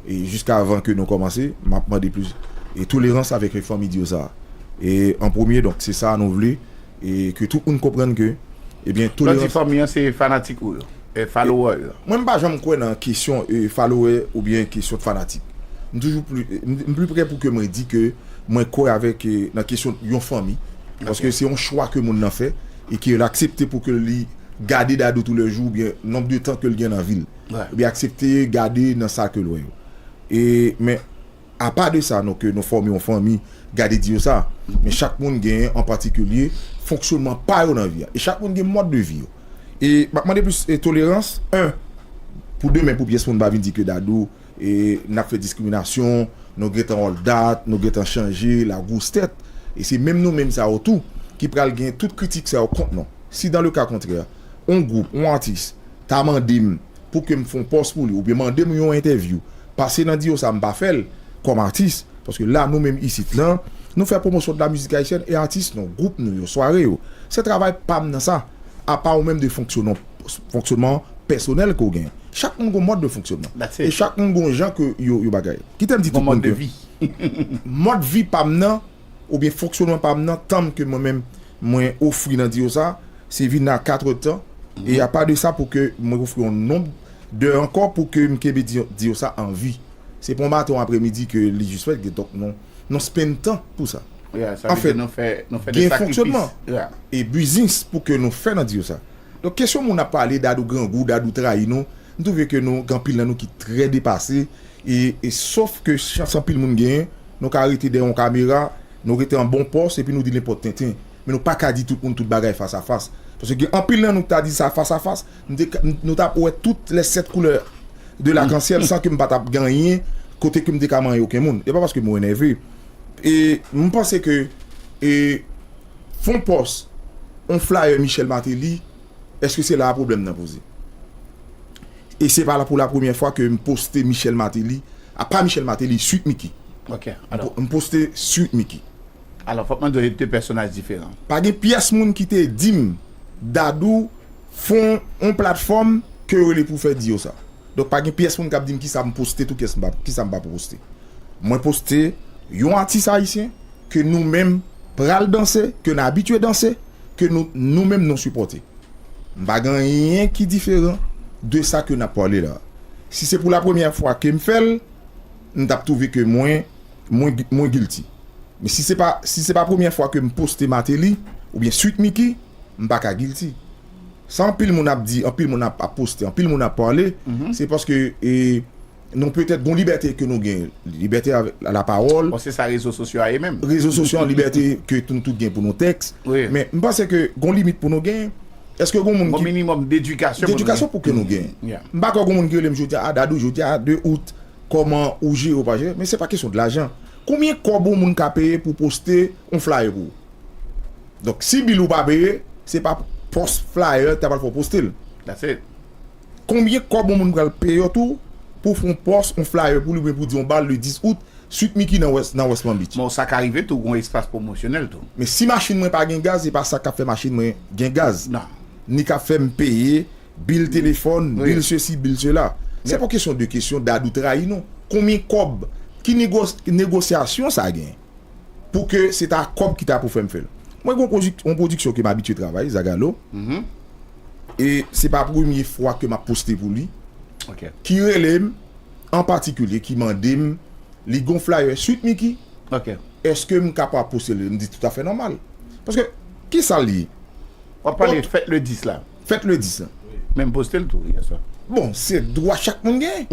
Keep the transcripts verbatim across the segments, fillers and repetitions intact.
E jiska avan ke nou kòmanse, m ap mande plis e tolerans avèk fanmi Dio sa. E an premye, donk, se sa nou vle, e ke tout moun konprann ke, ebyen, tolerans. Lè w di fanmi an, se fanatik ou yo, e follower yo. Mwen, m pa janm kwè nan kesyon e follower oubyen kesyon de fanatik. M toujou pli, m, m pli prè pou ke mwen di ke mwen kwè avèk, e, nan kesyon yon fanmi. Paske se yon chwa ke moun nan fè e ke l aksepte pou ke li gade Dadou toulejou oubyen nonb de tan ke l gen nan vi l. Oubyen aksepte gade nan sa ke l wè yo. E, men, apa de sa, nou, ke nou fòme yon fanmi, gade Dio sa. Men chak moun gen, an patikilye, fonksyonman pa yo nan vi a. E chak moun gen mòd de vi yo. E m ap mande plis, e, tolerans, en, pou demen, pou pyès moun pa vin di ke Dadou, e, n ap fè diskriminasyon, nou gentan old dat, nou gentan chanje, lagwostèt. E se menm nou menm sa yo tou, ki pral gen tout kritik sa yo kont nou. Si dans le cas contraire, yon gwoup, yon atis, ta mande m pou ke m fè yon pòs pou li, oubyen mande m yon entèvyou, pase nan Dio sa m pa fè l, kòm atis, paske la nou menm isit lan, nou fè pwomosyon de la mizik ayisyèn e atis nou, gwoup nou yo, sware yo. Se travay pa m nan sa, apa ou menm de fonksyonan-, fonksyonman pèsonèl ke w gen. Chak moun gon mòd de fonksyonman. E chak moun gon jan ke yo, yo bagay. Kite m di tout moun ke mòd vi pa m nan, oubyen fonksyonman pa m nan, tan ke mwen menm, mwen ofri nan Dio sa, se vin a katrè tan, e apa de sa pou ke mwen ofri yon nonb de ankò pou ke m kenbe Dio, Dio sa an vi. Se pa yon maten, yon aprèmidi ke li jis fèt, donk nou, nou spend tan pou sa. Anfèt, gen fonksyonman e biznis pou ke nou fè nan Dio sa. Donk, kesyon moun ap pale, Dadou grangou, Dadou trayi nou, m twouve ke nou, gen anpil nan nou ki trè depase, e, e sof ke chans anpil moun genyen, nou ka rete dèyè yon kamera, nou rete an bon pòs, epi nou di nenpòt tenten. Men nou pa ka di tout moun tout bagay fas a fas. Paske gen anpil nan nou ki ta di sa fas a fas, m te ka, m, nou t ap wè tout les sept couleurs de lakansyèl san ke m pa t ap gen anyen kote ke m te ka manyen okenn moun. E pa paske m enève. E m panse ke, e, fè yon pòs, yon flyer Michel Martelly, èske se la a pwoblèm nan poze? E se pa la pou la premyè fwa ke m poste Michel Martelly, a pa Michel Martelly, Sweet Micky. M po-, m poste Sweet Micky. Alò, fòk mwen di w, se de pèsonaj diferan. Pa gen pyès moun ki te di m, Dadou, fè yon platfòm ke yo rele pou fè Dio sa. Donk, pa gen pyès moun k ap di m kisa m poste, tou kisa m pa, kisa m pa poste. Mwen poste yon atis ayisyen ke nou menm pral danse, ke n abitye danse, ke nou, nou menm nou sipòte. M pa gen anyen ki diferan de sa ke n ap pale la. Si se pou la premyè fwa ke m fè l, m t ap twouve ke mwen, mwen, mwen guilty. Men si se pa, si se pa premyè fwa ke m poste Martelly oubyen Sweet Micky, m pa ka guilty. Sa anpil moun ap di, anpil moun ap, ap poste, anpil moun ap pale, se paske, e, nou petèt gon libète ke nou gen, libète avèk la, lapawòl. Bon, se sa rezo sosyo a ye menm. Rezo sosyo an, libète ke nou tout gen pou nou tèks. Men m panse ke gon limit pou nou gen. Èske gon moun ki, minimòm dedikasyon pou nou gen. M pa kwè gon moun ki rele m jodi a, a, Dadou, jodi a, de out, kòman ou jere ou pa jere, men se pa kesyon de lajan. Konbyen kòb yon moun ka peye pou poste yon flyer pou ou? Donk, si bil ou pa peye, se pa pòs flyer ta pral fè w poste l. Konbyen kòb yon moun pral peye w tou pou fè yon pòs, yon flyer pou li, oubyen pou di yon bal le dis out, Sweet Micky nan West, nan West Palm Beach. Bon, sa ka rive tou, gon espas pwomosyonèl tou. Men si machin mwen pa gen gaz, se pa sa k ap fè machin mwen gen gaz. Ni k ap fè m peye bil telefòn, bil sesi, bil sela. Se pa kesyon de kesyon Dadou trayi nou. Konbyen kòb, ki negos-, negosyasyon sa gen? Pou ke se ta kòb ki ta pou fè m fè l. Mwen gen yon pwodik-, yon pwodiksyon ke m abitye travay, Zagalo. E se pa premye fwa ke m ap poste pou li. Ki rele m, an patikilye, ki mande m, li gon flyer Sweet Micky. Èske m kapab poste l? M di toutafè nòmal. Paske, kisa l ye? W ap pale fèt le dis la. Fèt le dis la. Men m poste l tou yè swa. Bon, se dwa chak moun gen.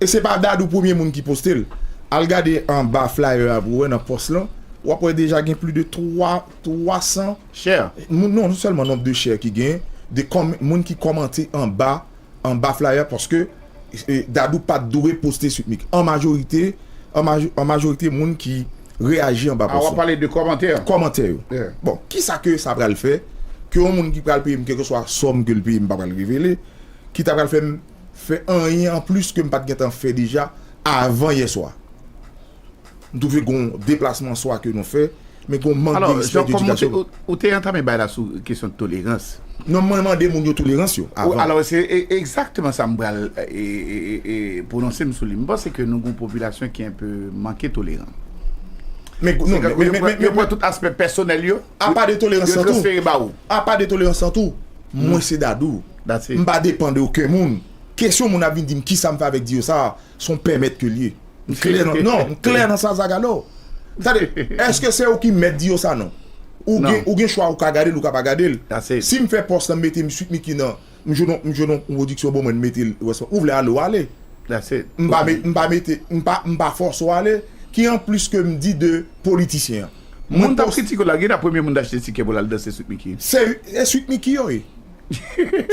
E se pa Dadou premye moun ki poste l. Al gade anba flyer a pou w wè nan pòs lan. W ap wè deja gen plis de twa, twa san share. Moun, non, non sèlman nonb de share ki gen, de kòm-, moun ki kòmante anba, anba flyer, paske, e, Dadou pa t dwe poste Sweet Micky. An majorite, an maj-, an majorite moun ki reyaji anba pòs lan. A, w ap pale de kòmantè. Kòmantè yo. Bon, kisa ke sa pral fè? Ke yon moun ki pral peye m kèlkeswa sòm ke l peye m pa pral revele, ki ta pral fè m fè anyen anplis ke m pa t gentan fè deja avan yè swa. M twouve gon deplasman swa ke nou fè, Men gen yon mank de respè de edikasyon. Ou te antame bay la sou kesyon de tolerans. Non, mwen mande moun yo tolerans yo avan. Alò, se egzakteman sa m pral pwononse m sou li. M panse ke nou gen yon popilasyon ki enpe manke toleran. Men, non, men, men, men, men, yo pran tout aspè pèsonèl yo, apa de tolerans yo transfere ba ou. Apa de tolerans lan tou, mwen se Dadou. M pa depann de okenn moun. Kesyon moun ap vin di m kisa m fè avèk Diyosa, se yon pèmèt ke l ye. M klè nan, non, m klè nan sa, Zagalo. Tande, èske se ou ki mèt Diyosa? Non. Ou gen, ou gen chwa, ou ka gade l, ou ka pa gade l. Si m fè pòs lan, m mete m Sweet Micky nan, m jwenn yon, m jwenn yon pwodiksyon, bon, mwen, m mete l, ou vle ale, w ale. M pa, m pa mete, m pa, m pa fòse w ale. Ki anplis ke m di de politisyen an? Moun t ap kritike w la, gen ta premye moun t achte tikè pou l al danse Sweet Micky. Se, e Sweet Micky yo ye.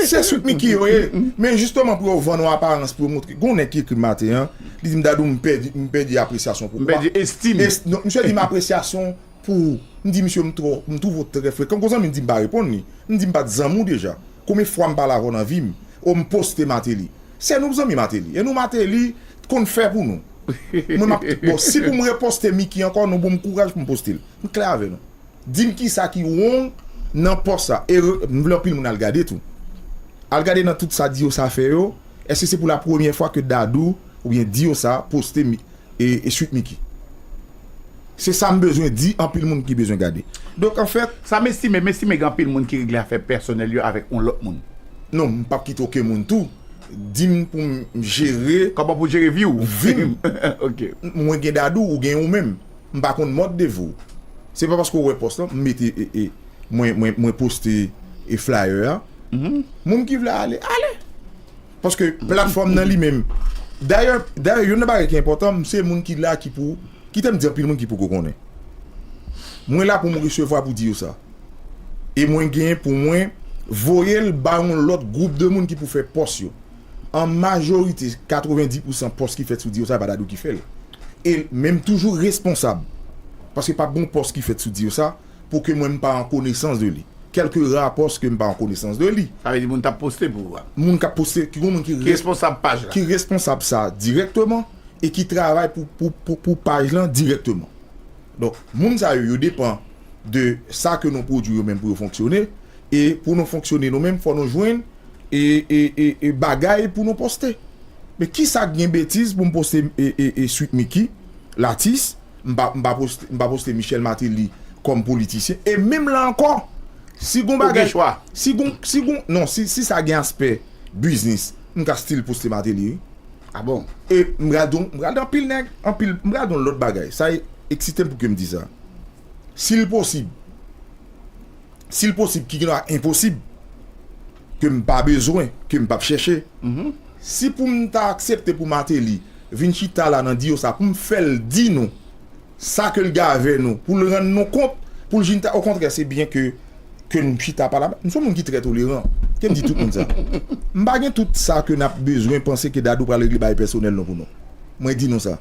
Se Sweet Micky yo ye. Men jisteman pou yo vann yon aparans, pou yo montre. Gen yon nèg ki ekri m maten an, li di m, Dadou, m pèdi, m pèdi apresyasyon pou ou. M pèdi estim. Non, misye di m apresyasyon pou ou. M di misye, m twò, m twouve w trè frekan. Gon zanmi m di m pa reponn li. M di m pa t zanmi w deja. Konbyen fwa m pale avè w nan vi m? O, m poste Martelly. Se nou zanmi Martelly. E nou Martelly konn fè pou nou. Mwen m ap, bon, si pou m reposte Micky ankò, nou ban m kouraj pou m poste l. M klè avè nou. Di m kisa ki wrong nan pòs sa. E m vle anpil moun al gade tou. Al gade nan tout sa Diyosa fè yo. Èske se pou la premyè fwa ke Dadou oubyen Diyosa poste e, e Sweet Micky? Se sa m bezwen di anpil moun ki bezwen gade. Donk, anfèt. Sa m estime, m estime gen anpil moun ki regle afè pèsonèl yo avèk yon lòt moun. Non, m p ap kite okenn moun tou. Di m pou m jere. Kòman pou jere vi w? Vi m. Ok. Mwen gen Dadou, ou gen ou menm. M pa konn mòd de vi w. Se pa paske w wè pòs lan, m mete, e, e, mwen, mwen, mwen poste e flyer a. Moun ki vle ale, ale. Paske platfòm nan li menm. Dayè, dayè, youn nan bagay ki enpòtan, m se moun ki la ki pou, kite m di anpil moun ki poko konnen. Mwen la pou m resevwa pou Diyosa. E mwen gen pou mwen voye l ba yon lòt gwoup de moun ki pou fè pòs yo. An majorite, katrevenndis pousan pòs ki fèt sou Diyosa, e pa Dadou ki fè l. E, men m toujou responsab. Paske p ap gen yon pòs ki fèt sou Diyosa pou ke mwen m pa an konesans de li. Kèlke ra pòs ke m pa an konesans de li. Sa vle di moun t ap poste pou ou a. Moun k ap poste, ki gon moun ki responsab paj la. Ki responsab sa dirèkteman e ki travay pou, pou, pou, pou paj lan dirèkteman. Donk, moun sa yo, yo depann de sa ke nou pwodui yo menm pou yo fonksyone. E pou nou fonksyone nou menm, fò nou jwenn e, e, e, e bagay pou nou poste. Men kisa k gen betiz pou m poste e, e, e Sweet Micky, latis, m pa, m pa poste, m pa poste Michel Martelly kòm politisyen. E menm la ankò, si gon bagay, si gon, si gon, non, si, si sa gen aspè biznis, m ka still poste Martelly, wi. Ah bon? E m pral di, m pral di anpil nèg, anpil, m pral di yon lòt bagay. Sa eksite m pou ke m di sa. Si l posib, si l posib, ki gendwa enposib, ke m pa bezwen, ke m p ap chèche, si pou m ta aksepte pou Martelly vin chita la nan Diyosa, pou m fè l di nou sa ke l gen avè nou, pou l rann nou kont, pou l jwenn ta, okontrè, se byen ke, ke n chita pale. M se yon moun ki trè toleran. Ke m di tout moun sa. M pa gen tout sa ke n ap bezwen panse ke Dadou pral regle bagay pèsonèl nou pou nou. Mwen di nou sa.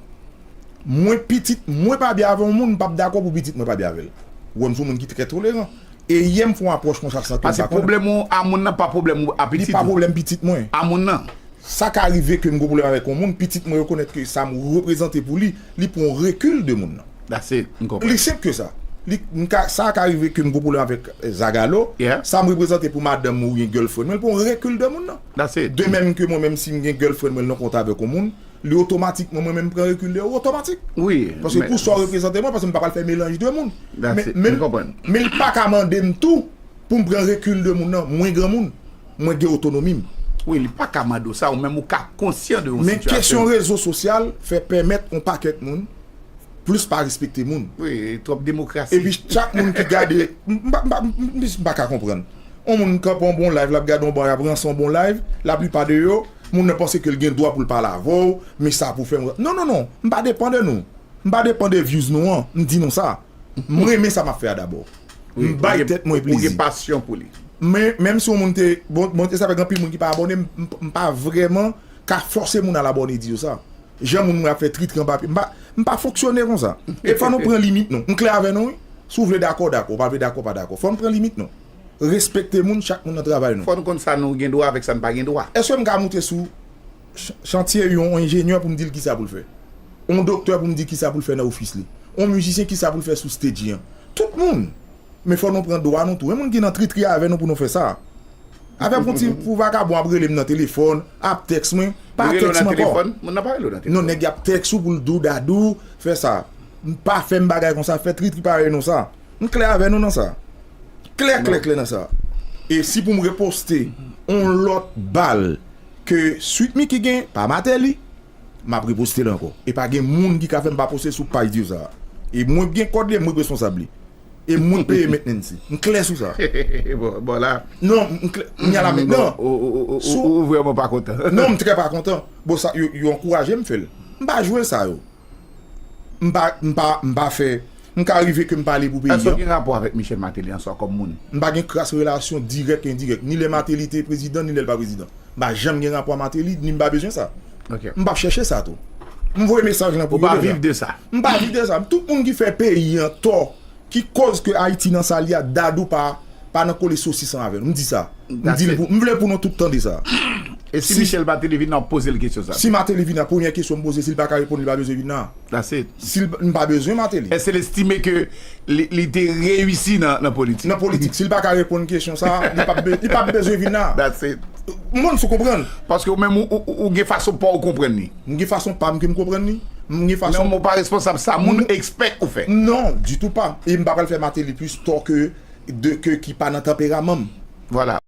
Mwen, pitit mwen pa byen avè yon moun, m p ap dakò pou pitit mwen pa byen avè l. Ou wè m se yon moun ki trè toleran. E yè m fè yon apwòch konsa san ke m pa konnen. Paske pwoblèm ou a moun nan pa pwoblèm ou a pitit ou. Li pa pwoblèm pitit mwen. A moun nan. Sa ka rive ke m gen pwoblèm avèk yon moun, pitit mwen rekonèt ke sa m reprezante pou li, li pran rekil de moun nan. That's it, m konprann. Li senp ke sa. Li, m ka, sa ka rive ke m gen pwoblèm avèk, eh, Zagalo, sa m reprezante pou madanm mwen oubyen girlfriend mwen, li pran rekil de moun nan. That's it. De menm ke mwen menm, si m gen girlfriend mwen, l nan kont avèk yon moun, li otomatikman, mwen menm, m pran rekil de yo otomatik. Wi. Paske pou sa w reprezante mwen, paske m pa pral fè melanj de moun. That's it, m konprann. Men, men, men l pa ka mande m tou, pou m pran rekil de moun nan, mwen granmoun, mwen gen otonomi m. Wi, li pa ka mande w sa, ou menm ou ka konsyan de yon sitiyasyon. Men kesyon rezo sosyal fè pèmèt yon pakèt moun plis pa respekte moun. Wi, twòp demokrasi. Epi chak moun ki gade, m, m, m, m, m, m pa ka konprann. Yon moun kanpe yon bon live, l ap gade yon bon, l ap ranse yon bon live, laplipa de yo, moun nan panse ke l gen dwa pou l pale avè w, men sa pou fè m. Non, non, non, m pa depann de nou. M pa depann de views nou an, m di nou sa. M renmen sa m ap fè a dabò. M bay tèt mwen plezi. Ou gen pasyon pou li. Men, menm si yon moun te, bon, bon, e sa fè gen anpil moun ki pa abòne, m, m, m pa vrèman ka fòse moun al abòne Diyosa. Jan moun mwen ap fè tritri anba pye, m pa, m pa fonksyone konsa. E fò nou pran limit nou. M klè avè nou, wi. Si w vle dakò, dakò. Ou pa vle dakò, pa dakò. Fò nou pran limit nou. Respekte moun, chak moun nan travay nou. Fò nou konn sa nou gen dwa avèk sa n pa gen dwa. Èske m ka moute sou ch-, chantye yon enjenyè pou m di l kisa pou l fè? Yon doktè pou m di kisa pou l fè nan ofis li? Yon mizisyen kisa pou l fè sou stage an? Tout moun. Men fò nou pran dwa nou tou. E moun ki nan tritri avè nou pou nou fè sa. Avè pou ti pou vakabon ap rele m nan telefòn, ap tèks mwen, pa tèks mwen ankò. Moun nan pa rele w nan telefòn. Non, nèg y ap tèks ou pou l di w Dadou, fè sa. M pa fè m bagay konsa, fè tritri parèy nou sa. M klè avè nou nan sa. Klè, klè, klè nan sa. E si pou m reposte on lòt bal ke Sweet Micky gen, pa Martelly, m ap reposte l ankò. E pa gen moun ki ka fè m pa poste sou paj di sa. E mwen gen kòd li, mwen responsab li. E mwen peye mentnancy. M klè sou sa. Bon, bon la. Non, m klè. M y a la mentnan. Ou vrèman pa kontan. Non, m trè pa kontan. Bon, sa, yo, yo ankouraje m fè l. M pa jwe sa yo. M pa, m pa, m pa fè. M ka rive ke m pale pou peyi Èske w an. Gen rapò avèk Michel Martelly answa kòm moun? M pa gen kras relasyon dirèk e endirèk. Ni lè Martelly te prezidan, ni lè l pa prezidan. M pa janm gen rapò a Martelly, ni m pa bezwen sa. Ok. M p ap chèche sa tou. M voye mesaj lan pou Ou pa yo deja. Viv de sa. M pa viv de sa. Tout moun ki fè peyi an tò, ki koz ke Ayiti nan sa li a, Dadou pa, pa nan kole sosis an avè nou. M di sa. M di l pou, m vle pou nou tout tande sa. E si Michel Martelly vin nan poze l kesyon sa? Si Martelly vin nan, premyè kesyon m poze, si l pa ka reponn, li pa bezwen vin nan. That's it. Si l, m pa bezwen Martelly. Èske l estime ke li, li te reyisi nan, nan politik? Nan politik, si l pa ka reponn kesyon sa, li p ap be- li p ap bezwen vin nan. That's it. Moun sou konprann. Paske ou menm ou, ou, ou gen fason pa w konprann li. M gen fason pa m ke m konprann li. M gen Men fason ou pa responsab sa moun ekspèk ou fè. Non, ditou pa. E m pa pral fè Martelly plis tò ke de ke ki pa nan tanperaman m. Vwala.